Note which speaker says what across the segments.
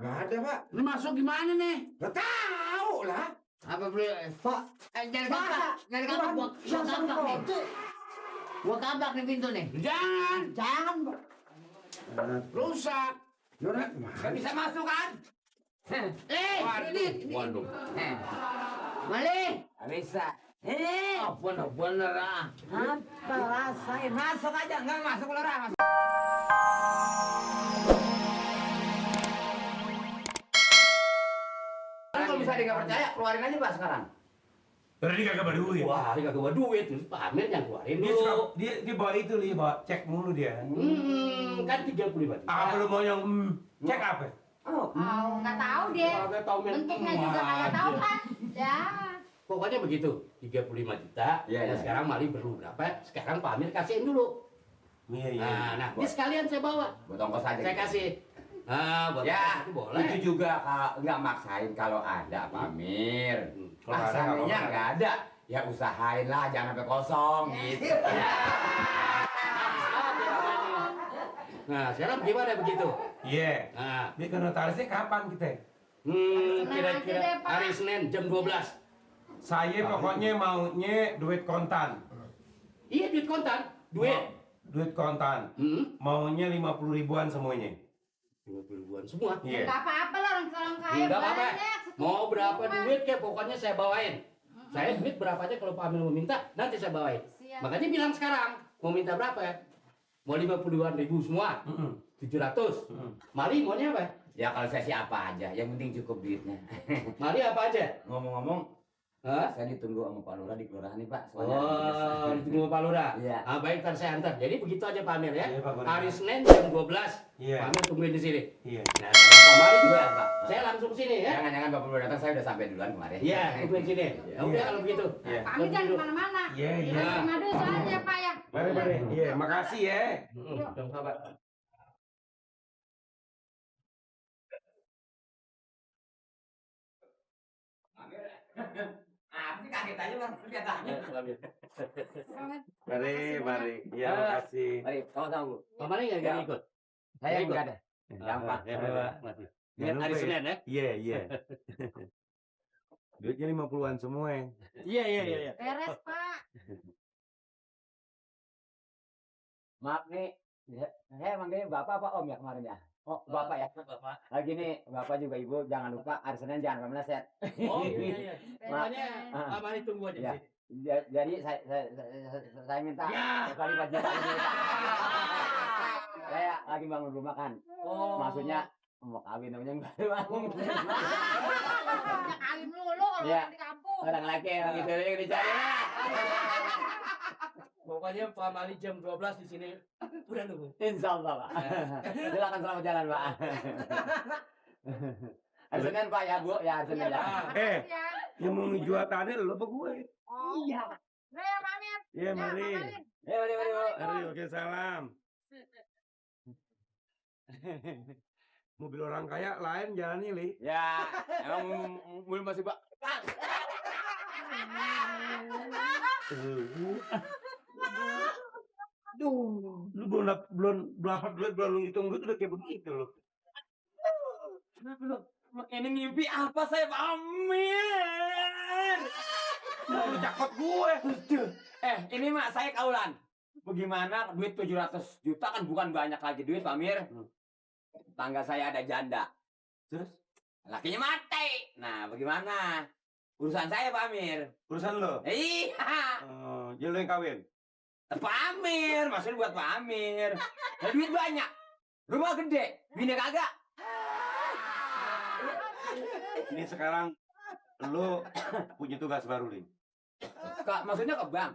Speaker 1: Nggak ada, Pak.
Speaker 2: Lu masuk gimana nih?
Speaker 1: Nggak tahu lah.
Speaker 2: Apa beli?
Speaker 1: Pak.
Speaker 2: Jangan kabak. Jangan kabak. Gua kabak nih. Gua kabak nih pintu nih. Jangan.
Speaker 1: Jangan, Pak.
Speaker 2: Rusak.
Speaker 1: Yaudah,
Speaker 3: Nggak bisa masuk kan?
Speaker 2: Waduh. Mali.
Speaker 3: Nggak bisa.
Speaker 2: Bener ah.
Speaker 3: Apa rasain? Masuk aja. Nggak masuk lu Ra. Masuk. Kalau bisa dia nggak percaya, keluarin aja Pak sekarang.
Speaker 4: Berarti kagak bawa duit.
Speaker 2: Wah, dia kagak bawa duit. Terus Pak Amir yang keluarin
Speaker 4: Dia,
Speaker 2: dulu.
Speaker 4: dia bawa itu li, bawa cek mulu dia.
Speaker 2: Kan 35 juta.
Speaker 4: Apa lu mau yang cek apa?
Speaker 3: Oh,
Speaker 5: Nggak tahu deh.
Speaker 2: Kagak tahu
Speaker 5: Bentuknya juga nggak tahu kan. Ya.
Speaker 2: Pokoknya begitu, 35 juta.
Speaker 3: Iya,
Speaker 2: Nah,
Speaker 3: iya.
Speaker 2: sekarang Mali perlu berapa? Sekarang Pak Amir kasihin dulu.
Speaker 4: Iya, iya.
Speaker 2: Nah, ini sekalian saya bawa.
Speaker 3: buat ongkos aja.
Speaker 2: Saya
Speaker 3: gitu.
Speaker 2: kasih. Buat
Speaker 3: Ya,
Speaker 2: itu boleh.
Speaker 3: itu juga nggak maksain kalau ada Pak Amir.
Speaker 4: Kalau ada, nggak
Speaker 3: Masalahnya
Speaker 4: apa-apa.
Speaker 3: nggak ada, ya usahain lah, jangan sampai kosong gitu.
Speaker 2: Nah, sekarang gimana begitu?
Speaker 4: Iya.
Speaker 2: Nah,
Speaker 4: Dia ke notarisnya kapan kita?
Speaker 2: kira-kira
Speaker 5: aja deh, Pak.
Speaker 2: hari Senin jam 12.
Speaker 4: Saya pokoknya maunya duit kontan.
Speaker 2: Iya, duit kontan. Duit.
Speaker 4: Duit kontan. Maunya 50 ribuan semuanya.
Speaker 2: 50 ribuan semua.
Speaker 4: Iya.
Speaker 5: Nggak apa-apa lah orang kaya
Speaker 2: Enggak apa-apa.
Speaker 5: banyak.
Speaker 2: Mau berapa duit ya pokoknya saya bawain. Saya duit berapa aja kalau Pak Amir mau minta, nanti saya bawain.
Speaker 5: Siap.
Speaker 2: Makanya bilang sekarang, mau minta berapa ya? Mau 50-an ribu semua? 700. Mari maunya apa?
Speaker 3: Ya kalau saya sih apa aja, yang penting cukup duitnya.
Speaker 2: Mari apa aja?
Speaker 3: Ngomong-ngomong,
Speaker 2: Hah?
Speaker 3: saya ditunggu sama Pak Lurah di kelurahan nih Pak. soalnya
Speaker 2: Oh, ditunggu Pak Lurah.
Speaker 3: Iya.
Speaker 2: Baik, ntar saya antar. Jadi begitu aja Pak Amir ya.
Speaker 4: Iya, Pak Lurah.
Speaker 2: Hari Senin jam 12.
Speaker 4: Iya.
Speaker 2: Pak Amir tungguin di sini.
Speaker 4: Iya.
Speaker 2: Nah, kalau Pak Mari juga,
Speaker 3: Iya, Pak.
Speaker 2: saya langsung ke sini ya.
Speaker 3: Jangan-jangan Bapak belum datang, saya udah sampai duluan kemarin.
Speaker 2: Iya, tungguin sini. Ya udah
Speaker 4: Iya.
Speaker 2: kalau begitu.
Speaker 4: Iya.
Speaker 5: Pak Amir jangan kemana-mana.
Speaker 4: Iya, iya.
Speaker 5: Kita terima dulu soalnya Pak ya.
Speaker 4: Mari, mari. Iya, makasih ya.
Speaker 2: Jangan sabar.
Speaker 3: Apa sih kaget aja Bang, kelihatannya.
Speaker 4: Mari, mari. Iya, makasih.
Speaker 3: Mari, sama-sama Bu.
Speaker 2: Pak Mari nggak
Speaker 3: Ya.
Speaker 2: ikut?
Speaker 3: Saya
Speaker 2: ikut.
Speaker 3: enggak ada. Gampang.
Speaker 2: Ya, Pak. Mari.
Speaker 4: Jangan
Speaker 2: Lihat hari
Speaker 4: lupa ya.
Speaker 2: Senin ya.
Speaker 4: Iya, iya. Duitnya 50-an semua ya.
Speaker 2: Iya, iya.
Speaker 5: Beres Pak.
Speaker 3: Maaf nih, saya manggilnya Bapak apa Om ya kemarin ya? Oh, Bapak ya.
Speaker 2: Bapak.
Speaker 3: Lagi nih, Bapak juga Ibu, jangan lupa hari Senin jangan meleset.
Speaker 2: Oh, iya. Makanya
Speaker 3: Ah.
Speaker 2: Pak Mari tunggu aja
Speaker 3: Ya.
Speaker 2: di sini.
Speaker 3: Jadi saya minta
Speaker 2: Ya.
Speaker 3: kali 4 juta ini. Saya lagi bangun rumah kan.
Speaker 2: Oh.
Speaker 3: Maksudnya mau kawin namanya baru bangun.
Speaker 5: Ya kawin dulu kalau
Speaker 3: Iya.
Speaker 5: di kampung.
Speaker 3: Orang laki orang itu yang dicari.
Speaker 2: Pokoknya Pak Mari jam 12 di sini udah nunggu.
Speaker 3: Insya Allah Pak. Silakan selamat jalan Pak. Hari Senin Pak ya Bu, ya hari Senin ya.
Speaker 4: Eh,
Speaker 5: Ya.
Speaker 4: yang mau ngejual tanah lu apa gue?
Speaker 5: Oh. Iya. Nah, ya Pak Amir.
Speaker 4: Iya, mari.
Speaker 3: Ya mari Bu.
Speaker 4: Mari, oke, salam. Mobil orang kaya lain jalannya, Li.
Speaker 3: Ya, emang belum masih Pak.
Speaker 4: Duh, lu belum dapat duit, belum ngitung duit udah kayak begitu lu.
Speaker 3: Ini mimpi apa saya Pak Amir?
Speaker 4: Lu cakot gue.
Speaker 3: Ini mak saya kaulan. Bagaimana duit 700 juta kan bukan banyak lagi duit Pak Amir. Tangga saya ada janda.
Speaker 4: Terus
Speaker 3: Lakinya mati. Nah, bagaimana? Urusan saya Pak Amir.
Speaker 4: urusan lo.
Speaker 3: Iya.
Speaker 4: Jadi lu yang kawin.
Speaker 3: Pak Amir, maksudnya buat Pak Amir. Nah, duit banyak. Rumah gede, bini kagak.
Speaker 4: Ini sekarang lu punya tugas baru, Li.
Speaker 3: Maksudnya ke bank.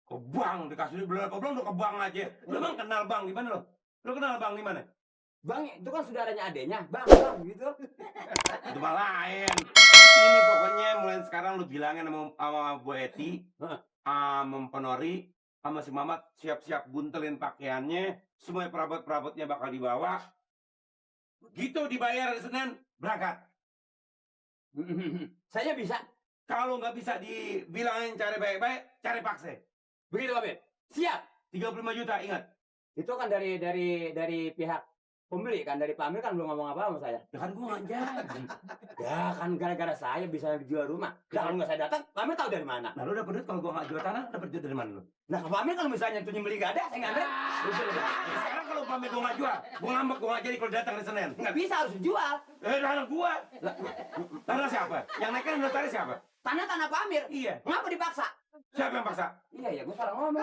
Speaker 4: Ke bank, dikasih duit berapa bulan lu ke bank aja. Lu emang kenal bank di mana lu? Lu kenal bank di mana?
Speaker 3: Bang, itu kan saudaranya adenya. Bang, gitu.
Speaker 4: Itu mah lain. Ini pokoknya mulai sekarang lu bilangin sama Bu Eti, sama Penori, sama si Mamat siap-siap buntelin pakaiannya, semua perabot-perabotnya bakal dibawa. Gitu dibayar hari Senin, berangkat.
Speaker 3: Saya bisa.
Speaker 4: Kalau nggak bisa dibilangin cari baik-baik, cari paksa.
Speaker 3: Begitu Pak Amir. Siap.
Speaker 4: 35 juta, ingat.
Speaker 3: Itu kan dari pihak Pembeli kan dari Pak Amir kan belum ngomong apa sama saya.
Speaker 4: Ya kan gua nggak jadi.
Speaker 3: Ya kan gara-gara saya bisa dijual rumah. Nah, kalau nggak saya datang, Pak Amir tahu dari mana?
Speaker 4: Nah lu dapet duit kalau gua nggak jual tanah, dapet duit dari mana lu?
Speaker 3: Nah, Pak Amir kalau misalnya tuh nyembeli nggak ada, saya nggak ada.
Speaker 4: Sekarang kalau pamit gua nggak jual, gua ngambek gua nggak jadi kalau datang hari Senin.
Speaker 3: Nggak bisa harus dijual.
Speaker 4: Tanah gua. Tanah siapa? Yang naikkan notaris siapa?
Speaker 3: Tanah Pak Amir.
Speaker 4: Iya.
Speaker 3: Ngapa dipaksa?
Speaker 4: Siapa yang paksa?
Speaker 3: Iya ya, gue salah ngomong.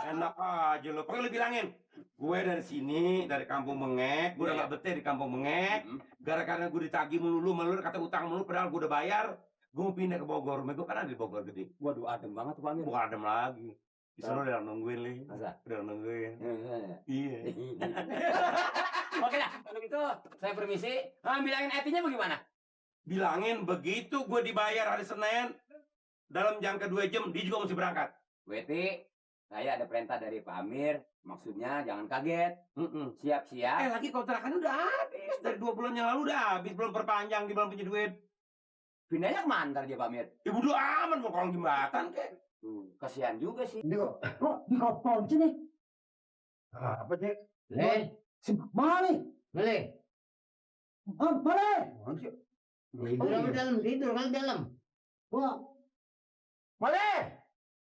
Speaker 4: Enak aja lo. Pokoknya lu bilangin. Gue dari sini, dari kampung Mengek. Gue udah nggak betah di kampung Mengek. Gara-gara gue ditagih melulu, kata utang melulu. Padahal gue udah bayar. Gue mau pindah ke Bogor. Rumah gue kan ada di Bogor gede.
Speaker 3: Waduh, adem banget tuh Pak Amir.
Speaker 4: Bukan adem lagi. Di sana udah nungguin, Li.
Speaker 3: Masa?
Speaker 4: Udah nungguin.
Speaker 3: Iya.
Speaker 4: Iya.
Speaker 3: Oke dah, kalau gitu saya permisi. Bilangin Etinya bagaimana?
Speaker 4: Bilangin begitu gue dibayar hari Senin. Dalam jangka 2 jam, dia juga mesti berangkat.
Speaker 3: Weti, saya ada perintah dari Pak Amir. Maksudnya jangan kaget. Siap-siap.
Speaker 4: Lagi kontrakan udah habis. Dari 2 bulan yang lalu udah habis. Belum perpanjang, dia belum punya duit.
Speaker 3: Pindahnya kemana ntar dia Pak Amir?
Speaker 4: Ibu udah aman mau kolong jembatan kek.
Speaker 3: Kasihan juga sih.
Speaker 1: Kok di kopon sini?
Speaker 4: Apa cek?
Speaker 2: Le,
Speaker 1: Mana nih?
Speaker 2: le.
Speaker 1: Mana?
Speaker 2: Tidur apa dalam? Tidur kan dalam.
Speaker 1: Wah,
Speaker 2: Male.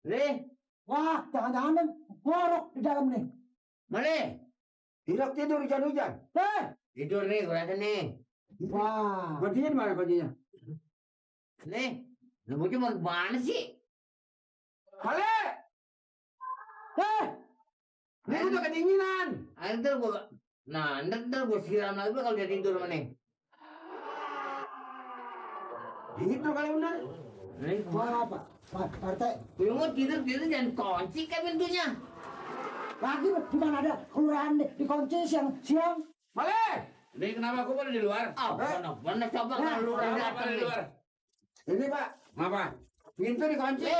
Speaker 2: Le,
Speaker 1: wah, jangan-jangan dan ngorok di dalam nih.
Speaker 2: male.
Speaker 1: Tidak tidur hujan-hujan.
Speaker 2: Tidur nih, gue rasa nih.
Speaker 1: Wah, kuncinya di mana kuncinya?
Speaker 2: Le, lu mau mana sih?
Speaker 1: Male! Ini udah kedinginan.
Speaker 2: Ntar gue, ntar gue siram lagi kalau dia tidur mana?
Speaker 1: Dingin tuh kali benar. Wah, Pak RT.
Speaker 2: Lu mau tidur jangan kunci kan pintunya.
Speaker 1: Lagi di mana ada kelurahan di kunci siang.
Speaker 2: Male. Ini kenapa aku pada di luar? Oh, mana coba kalau lu
Speaker 1: Kenapa
Speaker 2: datang di luar?
Speaker 1: Ini Pak,
Speaker 2: Apa?
Speaker 1: pintu dikunci.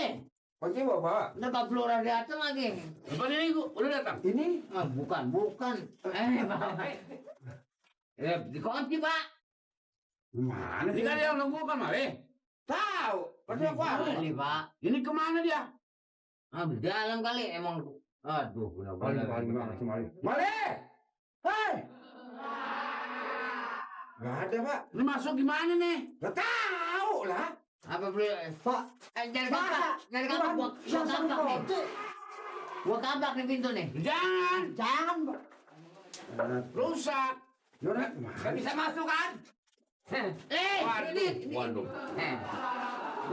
Speaker 1: Kunci bawa.
Speaker 2: Udah Pak Lurah datang lagi. Apa ini gua udah datang?
Speaker 1: Ini
Speaker 2: Ah, bukan. Pak. Dikunci, Pak.
Speaker 1: mana
Speaker 2: Ini kan yang nunggu kan, Male?
Speaker 1: tahu. Padahal aku ada.
Speaker 2: Ini, Pak. Ini kemana dia? Ah, di dalam kali emang. Aduh, benar-benar.
Speaker 1: Male! Hei! Gak ada, Pak.
Speaker 2: Ini masuk gimana nih?
Speaker 1: Gak tahu lah.
Speaker 2: Apa beli?
Speaker 1: Pak,
Speaker 2: Dari kapak. Dari kapak. Gua kapak nih. Gua kapak nih pintu nih. Jangan.
Speaker 1: Jangan, Pak.
Speaker 2: Rusak.
Speaker 1: Yaudah,
Speaker 3: Gak bisa masuk kan?
Speaker 2: Ini. Waduh.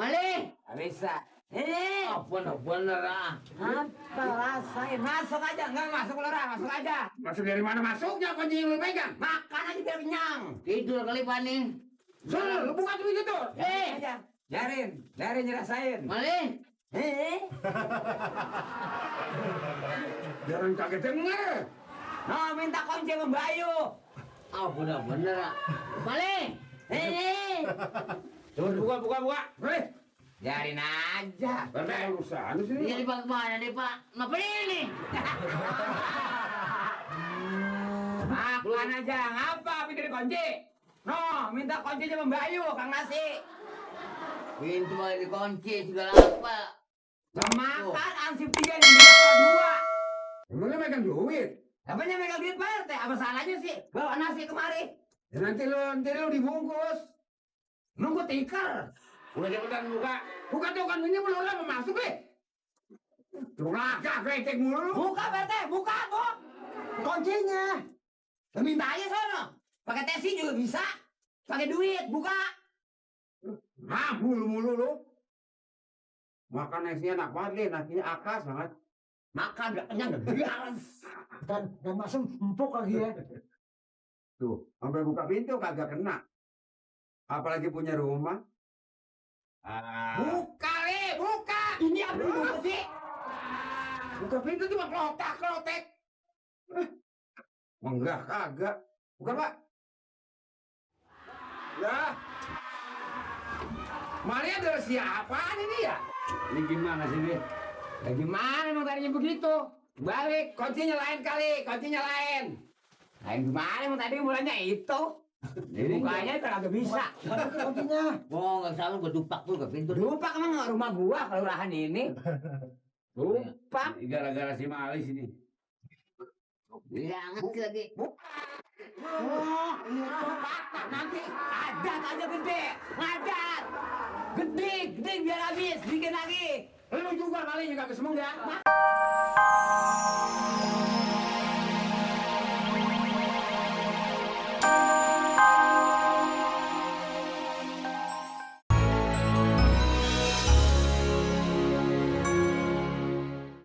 Speaker 2: Male.
Speaker 3: Gak bisa.
Speaker 2: Ah, bener-bener ah.
Speaker 3: Apa rasain? Masuk aja. Nggak masuk Lurah, masuk aja.
Speaker 2: Masuk dari mana masuknya kunci yang lu pegang?
Speaker 3: Makan aja biar kenyang.
Speaker 2: Tidur kali Pak nih.
Speaker 1: Sana, lu buka tuh pintu tuh.
Speaker 3: Aja. Biarin nyerasain.
Speaker 2: Male.
Speaker 1: Jangan kaget denger.
Speaker 3: Nah, minta kunci sama Bayu.
Speaker 2: Ah, bener-bener ah. Male.
Speaker 1: Coba buka. Boleh.
Speaker 3: Biarin aja.
Speaker 1: Karena urusan sini.
Speaker 2: Ini Pak kemana nih Pak? Ngapain ini?
Speaker 3: Makan aja. Ngapa pintu dikunci? No, minta kunci sama Bayu, Kang Nasi.
Speaker 2: Pintu malah dikunci segala apa?
Speaker 3: Gak makan, ansip 3 yang dibawa 2.
Speaker 1: Emangnya megang duit?
Speaker 3: Apanya megang duit Pak RT? Apa salahnya sih? Bawa nasi kemari.
Speaker 1: Ya nanti lu dibungkus.
Speaker 3: Nunggu tikar.
Speaker 1: Udah cepetan buka. Buka tuh kan ini belum lama masuk deh. Tuh ngakak kretek mulu.
Speaker 3: Buka Pak RT, buka kok.
Speaker 1: Kuncinya.
Speaker 3: Minta aja sono. Pakai tesi juga bisa. Pakai duit, buka.
Speaker 1: Ah, mulu lu. Makan nasinya enak banget, Lin. Nasinya akas banget.
Speaker 3: Makan gak kenyang, gak bias.
Speaker 1: Dan masuk empuk lagi ya. Tuh, sampai buka pintu kagak kena. Apalagi punya rumah.
Speaker 3: Buka, buka. Ini apa dulu sih?
Speaker 1: Buka pintu cuma klotek. Enggak, kagak. Buka, Pak. Ya. Maria dari siapaan ini ya?
Speaker 2: Ini gimana sih ini?
Speaker 3: Ya gimana emang tadinya begitu? Balik, kuncinya lain kali, kuncinya lain. Lain gimana emang tadi mulanya itu? Bukanya itu kagak bisa.
Speaker 1: Kuncinya.
Speaker 2: Oh, nggak salah gua dupak tuh ke pintu.
Speaker 3: Lupa emang rumah gua kelurahan ini. Lupa.
Speaker 2: Gara-gara si Malis ini.
Speaker 3: Iya ngerti lagi.
Speaker 1: Wah,
Speaker 3: Patah nanti adat aja gede, ngadat. Gede biar habis, bikin lagi.
Speaker 1: lu juga kali nggak kesemung ya?